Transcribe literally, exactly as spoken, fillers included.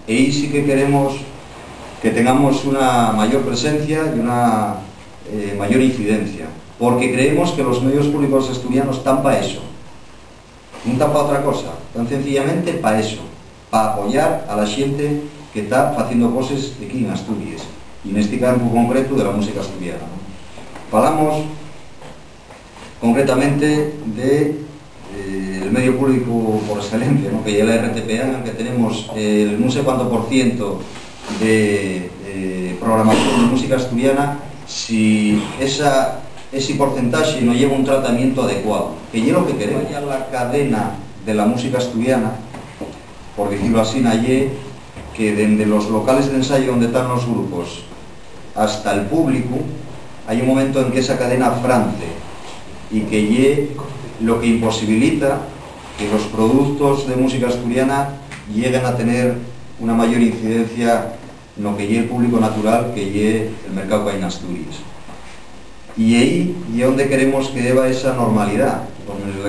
Ehí sí que queremos que tengamos una mayor presencia y una, eh, mayor incidencia, porque creemos que los medios públicos asturianos tán pa eso. Nun tán pa otra cosa, tán cencillamente pa eso, pa apoyar a la xente que ta faciendo coses equí en Asturies, y nesti campu concretu de la música asturiana, ¿no? Falamos concretamente de, eh, el medio público por excelencia, ¿no? Que ye la R T P A, en el que tenemos el nun sé cuánto por ciento de, eh, programación de música asturiana, si esa, ese porcentaje no lleva un tratamiento adecuado, que ye lo que queremos. Vaya la cadena de la música asturiana, por decirlo así, ye que dende los locales d'ensayu onde tán los grupos hasta el públicu, hai un momento en que esa cadena franze y que ye lo que imposibilita que los productos de música asturiana lleguen a tener una mayor incidencia no que ye el público natural, que ye el mercáu qu'hai n'Asturies. Y ehí ye onde queremos que heba esa normalidá, los medios de